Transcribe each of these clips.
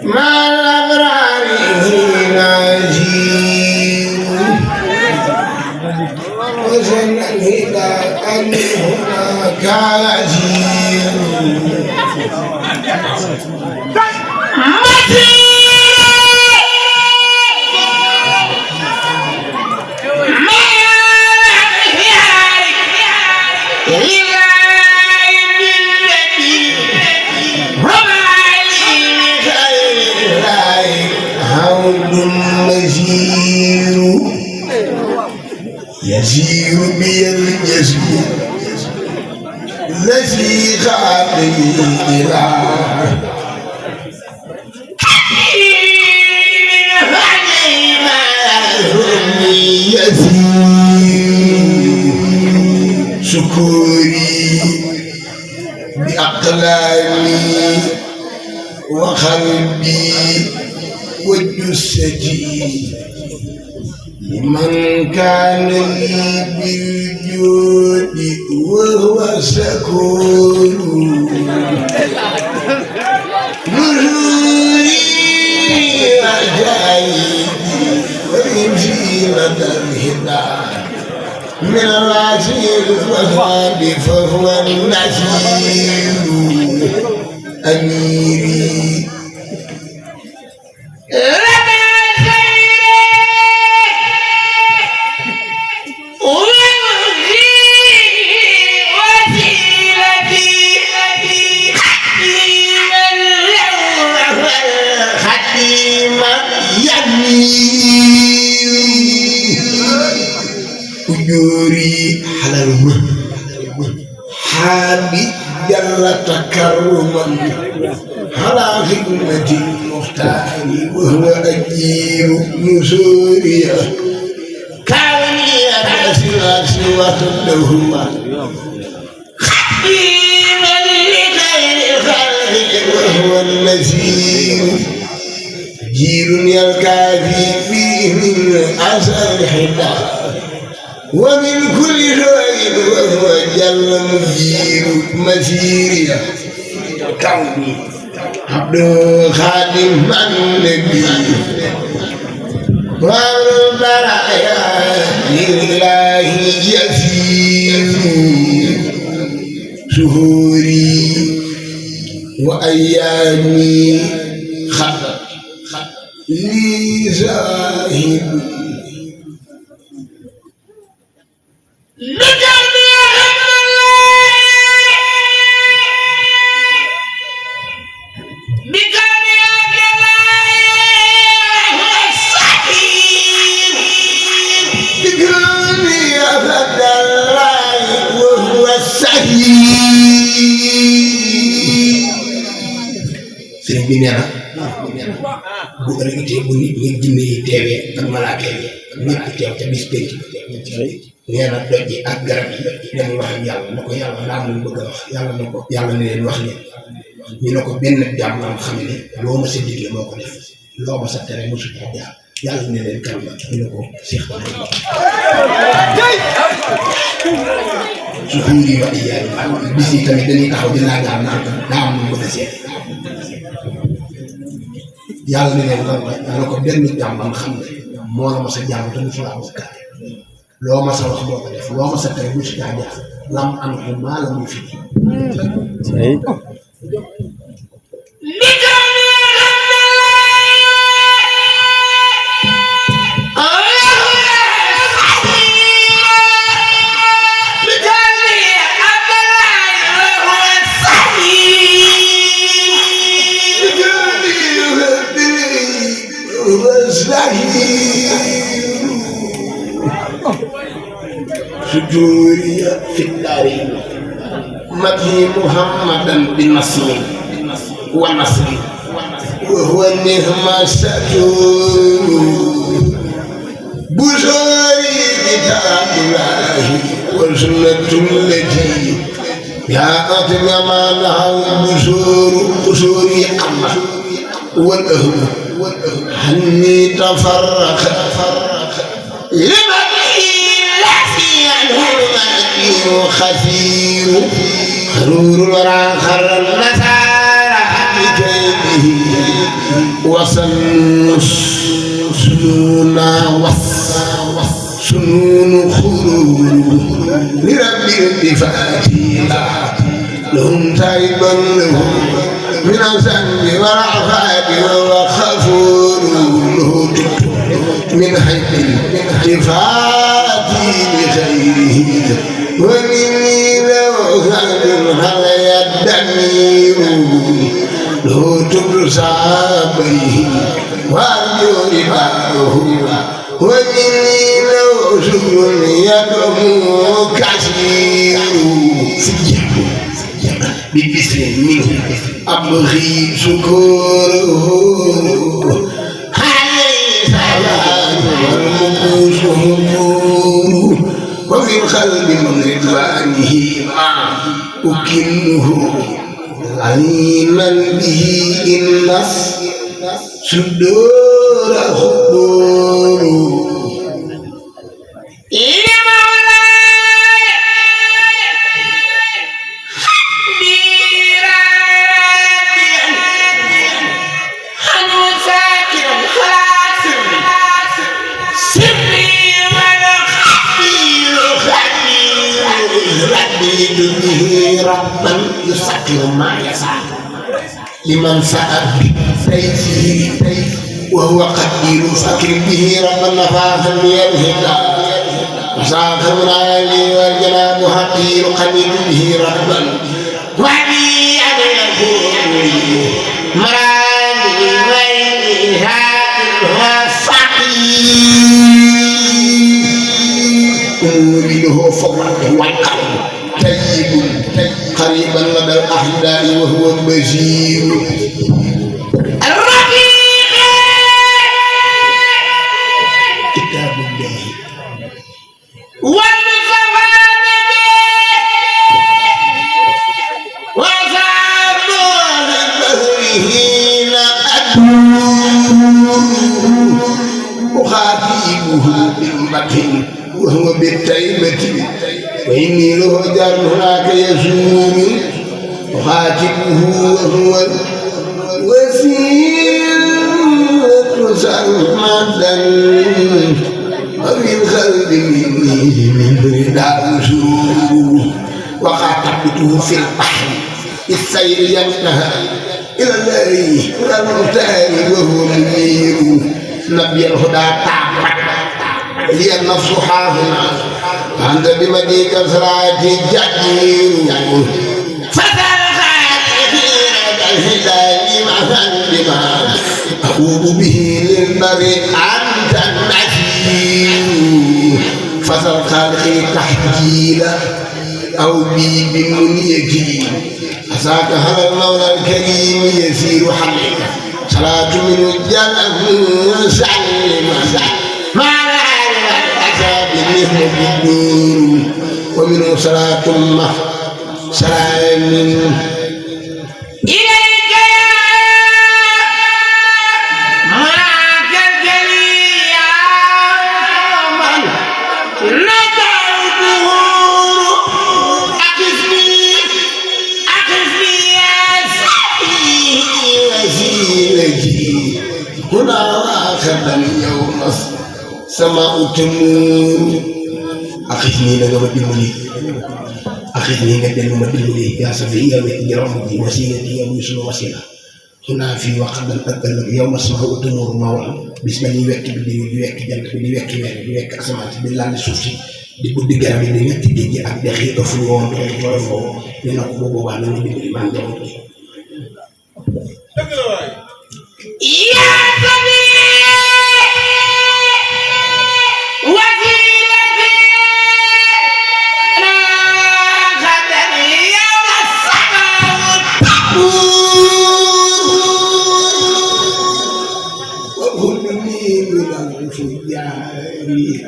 مع الأبرار ناجين وزن الهدى أن هناك عجين يسير بي الجسد الذي خاطني إلى يسير شكوري بأقلامي وقلبي وجسدي من كان لي بالجود وهو سكون نزولي عجائبي وإنزيلة الهدى من العسير والغاب فهو النسير أميري أجوري على حالي جل تكرما على خدمة المختار وهو أجير نسوريا كوني أبسر وحده خديما لخير خلق وهو النذير جير يلقى فيه من أثر الحدى ومن كل شيء وهو جل مجير مسيري كوني عبد خادم النبي والبرايا لله يسير شهوري وأيامي خطت لي زاهد sëriñ bi nee na bu ëllëgee bu nit ñi jinne yi teewee ak malaaka yi ñëpp teew ca bis penc nee na doj yi ak garab yi dañuy wax ak yàlla na ko yàlla laa mun bëgg a wax yàlla na ko yàlla ne leen wax leen ñu ne ko benn jaam la xam ne loo ma sa digle moo ko def loo ma sa tere mosu ko jaar yàlla ne leen kan la ñu ne ko Cheikh Ba su xuuri wax yi yaay bis yi tamit dañuy taxaw di laagaar naan daa am lu bëgg a seet yàlla ne leen lan la ko benn jaam la xam ne moo la ma sa jaam te mosu laa bokkaale loo ma sa wax moo ko def loo ma sa tere mosu caa jaar lam am ko maa la muy fi سجوري في الدارين مدحي محمدا بالنصر والنصر وهو النعمة سجور بشوري كتاب الله والسنة التي جاءت كما له بشوري الله والأهل هني تفرق لمن خفير خرور الورى خر النسارى وسن سنونا سنون خلود لرب الاتفاقيلا لهم تائبا لهم من الذنب والعفاف والغفور له من حيث الاتفاق بخيره ومني له هل يدمير له تبرسى بيه وارجو رباه ومني له شكر يدعو كثير ببسر منه أبغي شكره عليه سلام والمكوس هجور وفي القلب من رضوانه أكله عليما به إن صدور خبور به ربا يسكر ما يسعى لمن سأل بسيفه وهو قدير فكر به ربا نفاذا يلهك وساخر من عالي والجناب حقير قدير به ربا وعلي على يكون مرادي ويلها وفقير أموره فضله والقلب طيب قريبا لدى الأحداء وهو البشير الرفيق كتاب الله والمصطفى وصعب بظهره أخاطبه بالمدح وهو بالتيمة وإني له جار هناك يسوم أخاطبه وهو وسيلة سرمدا وفي القلب مني من رداء سوء وخاطبته في البحر السير ينتهى إلى الله إلى المختار وهو منير نبي الهدى تعبد لي النفس حاضنة أنت بمديك صلاة جدير فتى خيرة الهداية مثلا بما أقوم به للبر أنت النسير فتى الخالق تحجيلا أو بي بمنيتي أساك هذا المولى الكريم يسير حقك صلاة من الجنة سلم ما منه بالدور ومنه صلاة مع سلام إليك معك الجليل من نجا الظهور أقفني يا سيدي وسيلتي هنا واخذ اليوم سماء تمور أخذني لغا بدمني أخذني لغا بدمني يا سفيا وإجرامي وسيلتي يا موسى وسيلة هنا في وقت الأقل يوم اسمه تمور موعد بسم الله يوكي بدي يوكي جنك بدي يوكي وين بدي يوكي أسمات بالله لسوسي di buddi garab yi dañu tijji ji ak dex yi ëff woon dina ko boobu waa nañu dimbali man jaw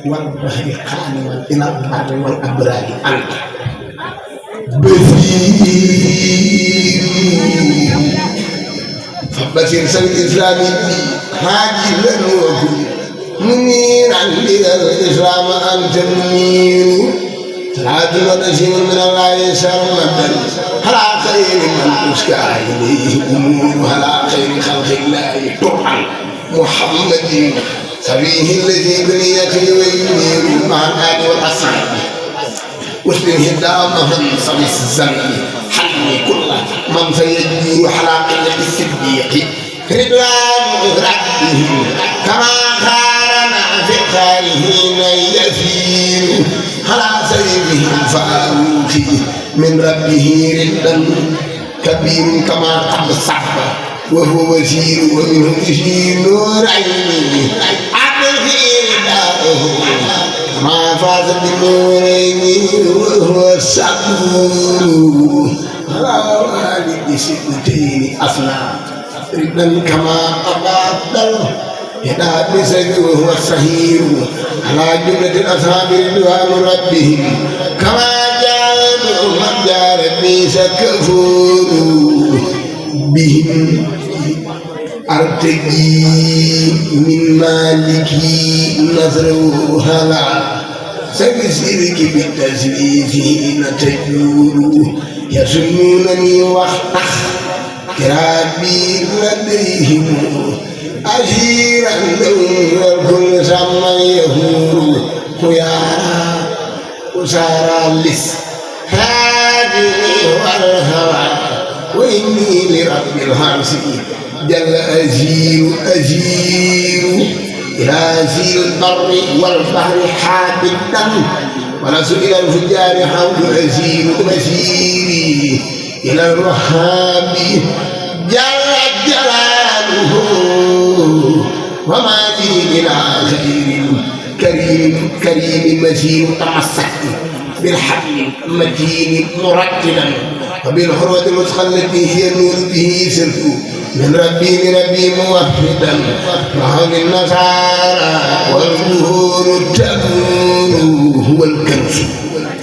والبحر قانما إلى البر والأبرار أنت بذير فبشر سن الإسلام هاجلا وكن منيرا للإسلام أنت منير صلاة وتسليم من الله سرمدا على خير من تسكى إليه أمور على خير خلق الله ترعى محمد سبيه الذي بنيته وينير مع الآل والأصحاب واسلم هدامه صبي الزمن حلمي كل من سيجير حلاق الصديق رضوان ربه كما كان في خالهين يسير على سيده الفاروق من ربه ردا كبير كما قد صعب وهو وزير ومنه يشير نور عيني عبده رداءه ما فاز بالنورين وهو الصبور على والد سبتين أصنام ردا كما أبادل يدا بسجد وهو السهير على جملة الأصحاب رضوان ربهم كما جاء من جاء ربي سكفور بهم أرتجي من مالكي نظره هلا سبسيرك بالتسليف نتجور يسنونني وقتخ كرابي لديهم أجيرا لهم والكل سما يهور خيارا وسارا لس هذه والهوى وإني لرب الحرس جل أزير إلى زير البر والبحر حابدا ولست إلى الفجار حول أزير مسيري إلى الرحاب جل جلاله وما لي إلى خير كريم مسير تمسك بالحبل متين مرتلا وبالحروة الوثقى التي هي نور به سرت من ربي لربي موحدا وحول النصارى والظهور التأمون هو الكنز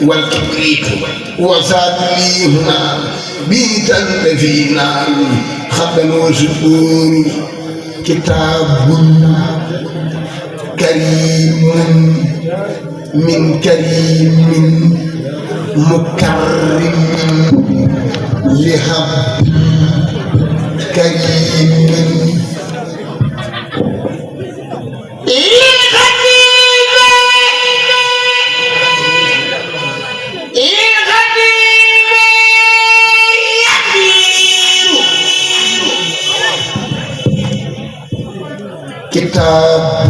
والكبريت وصاد لي هنا بيتا في نار خبا وسطور كتاب كريم من كريم مكرم لهب كريم كتاب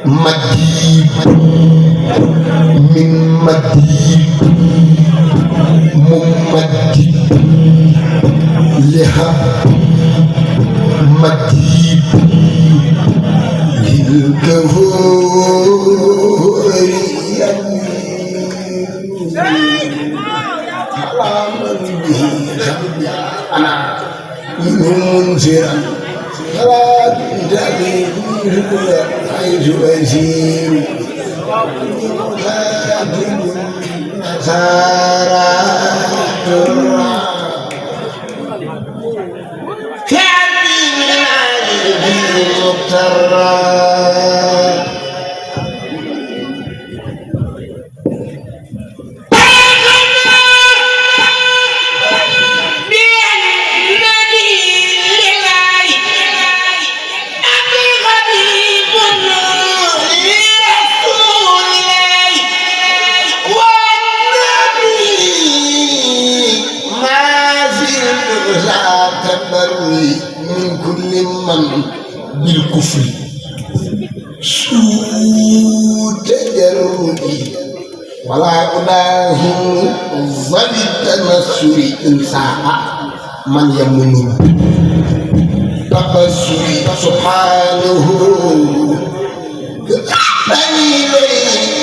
مجيد من مجيد ممجد لهب مجيد للكفور على من به أنا منهم منزرا فلا تأتي حيث أسير كاتب نصارى كاتب من عيد مضطرا من كل من بالكفر سوء تجردي ولا أداهم ظل التنصر إن ساء من يمن تبصر سبحانه بني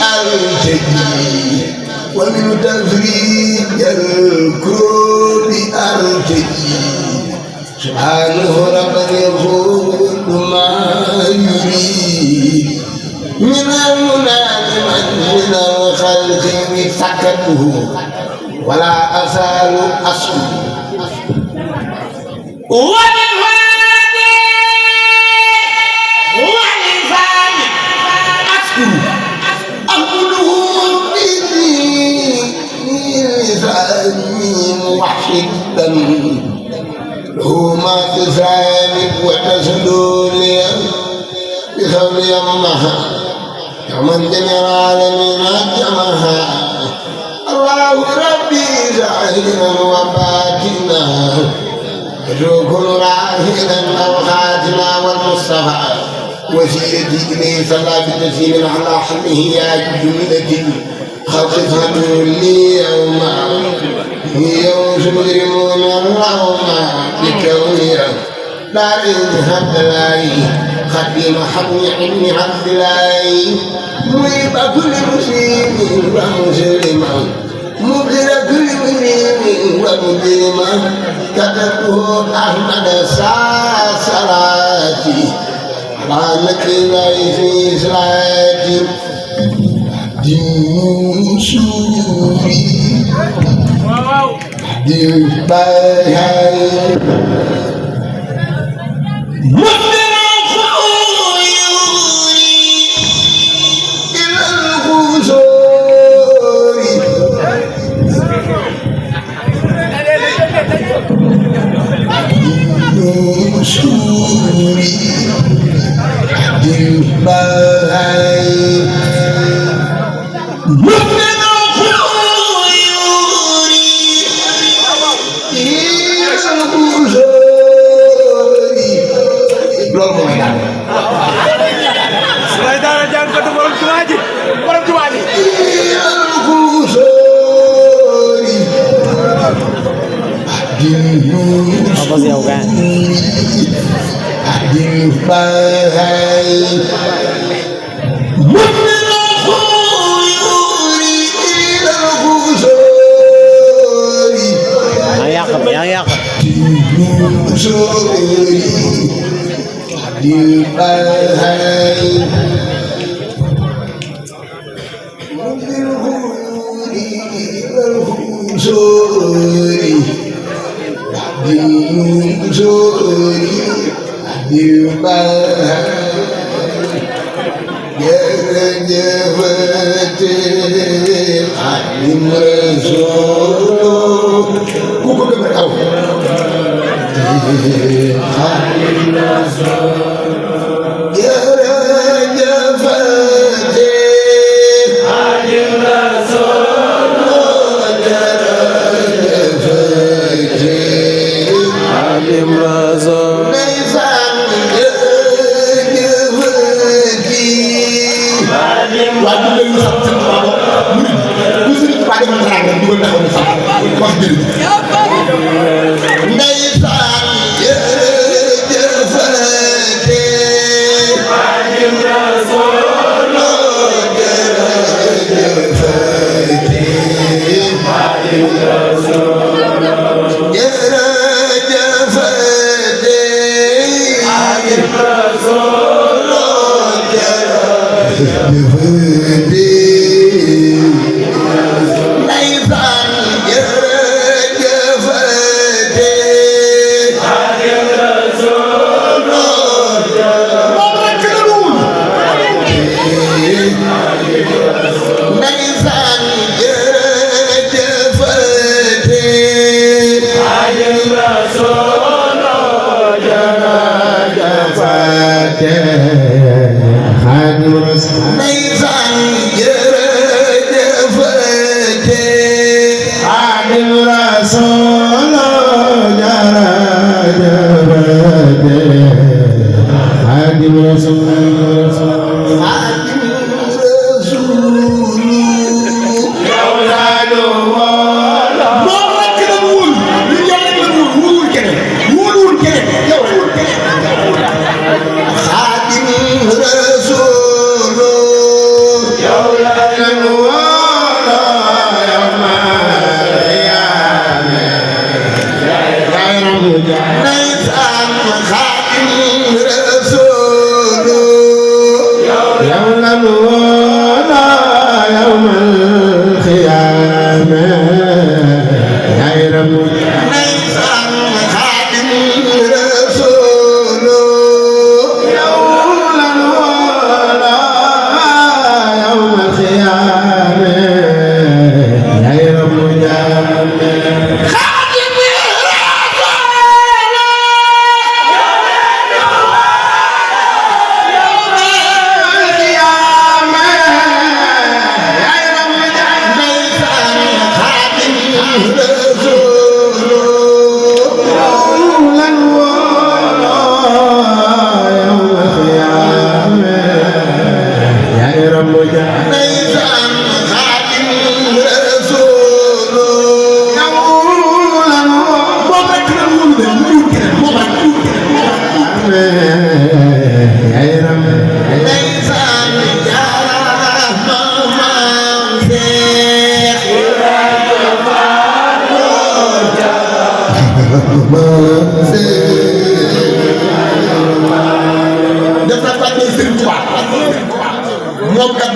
أرتجي ومن تفريج الكروب أرتجي سبحانه رب يقول ما يريد من المنادم من الخلق سكته ولا أزال أصل ولفاني أذكر أقوله بلساني موحدا هما تسامي وتسدولي بخولي أمها ومن جميع العالمين جمعها الله ربي زاهدا وباطنا ركن راهدا أو خاتنا والمصطفى وسيلتي إليه صلى بالتسليم على حمه يا جملة خطفة لي يوما مجرمون الروم بكوني دار هب الله خديم حبني ابن عبد الله ميب كل مسلم ومسلما مبذل كل مسلم ومسلما كتبه أحمد صلاتي على الله في صلاتي دين سوري دين باي Apa sih aku kan? Ayak.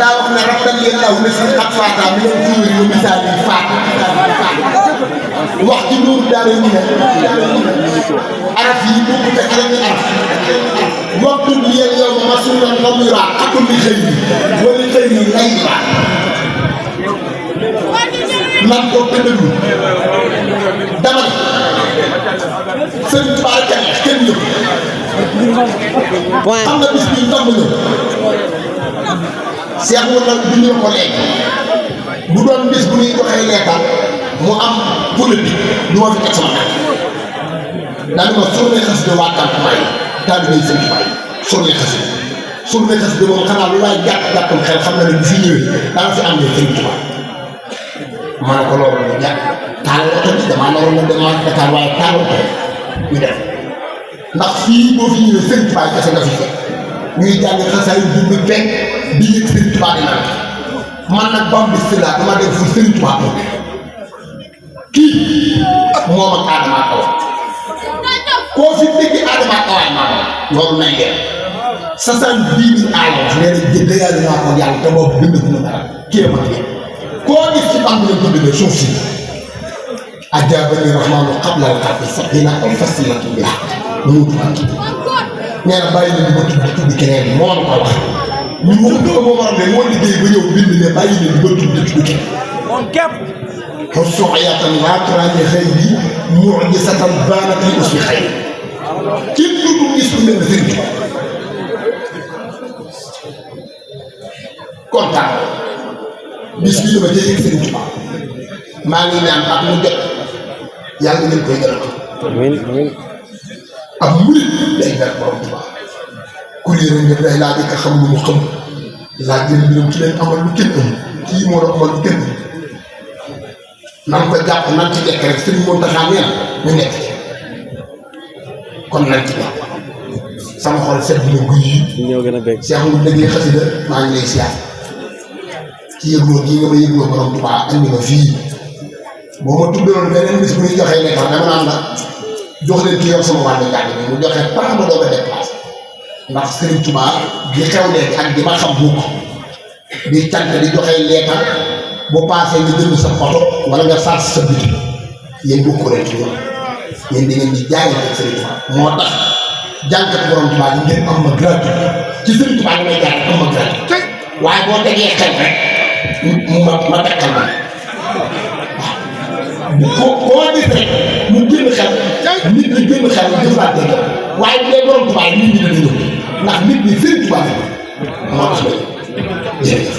daa wax ne rabtal leen aw na si ak faata mi leen tuuri yu misaal yi faat wax ci loolu daal ñu ne araf yi bokku te araf yi araf waxtu bi yéen yow ma suuna namira akul li xëy yi wala xëy yi lay baax man ko te dëggu dama ne sëñ Tuubaa kenn yëpp xam nga bis bi ndox ma ñëw seex mu nag bu ñu ko léegi bu doon bis bu ñuy joxee leetal mu am politique du ma fi teg sama xel daal ma surne xas de waa campement yi daal di may sëñ Tuubaa yi surne xas de surne xas de moom xanaa lu waay gàttum xel xam na ne bu fi ñëwee danga fi am ne sëñ Tuubaa ma ne ko loolu la jàpp taal oto bi damaa naroon na demaat Dakar waaye taal oto ñu def ndax fii boo fi ñëwee sëñ Tuubaa kese nga fi fekk ñuy jàng xasaay yu dugg fekk di yëg sëñ Tuubaa di naan man nag Bamba Sylla dama dem fu sëñ Tuubaa moom kii moom ak Adama ak Awa koo fi dégg Adama ak Awa maa loolu nay leen 70 000 alos nee na dëgg naa ko yàlla te boobu bind ko dara kii ma kii koo gis ci bànq lañ ko bindee suuf si ajaabani rahmaanu qabla al-xalqi sabina aw fasilatu bi nee na bàyyi leen di ba tudd keneen moo ko wax ñu wax ko moo waral ne moo liggéey ba ñëw bind ne bàyyi leen di ba tudd keneen moom képp xusuuyatan waatraani xëy bi mu'jizatan baanat li usbi xëy kenn du gis lu mel ne sëriñ kontaan bis bi dama jëlee sëriñ Tuubaa maa ngi ñaan ak mu jot yàlla ngeen koy gërëm. amiin amiin. ab murit day mel borom Tuubaa kuréel nga day laaj ka xam lu mu xam laaj leen mbiram ki leen amal lu kenn amul kii moo la amal lu kenn amul nan ko jàpp nan ci nekk rek sëriñ Mountakha nee na ñu nekk ci kon nan ci jàpp sama xol sedd na guy yi. ñëw gën a bëgg. Cheikh mu déggee xasida maa ngi lay siyaar ci yëgloo gii nga ma yëgloo borom Tuubaa andi ma fii boo ma tuddaloon beneen bis bu ñuy joxee leetar dama naan la jox leen ki yor sama wàllu njàng mi mu joxe pax ma doog a déplacé ndax Serigne Touba di xew léegi ak di ma xam bokk di cant di joxe leetar bu paasee nga jënd sa oto wala nga saas sa biti yéen bokkoo leen ci ñoom yéen di ngeen di jaayante Serigne Touba moo tax jànkat borom Touba di ngeen am ma gratuit ci Serigne Touba ngay jaar am ma gratuit waaye boo tegee xel rek ma tekkal ma waaw koo gis rek mu génn xel nit ñi génn xel jëflante ko waaye bu dee borom Touba nit ñi dana ñëw ndax nit ñi Serigne Touba moo tax jërëjëf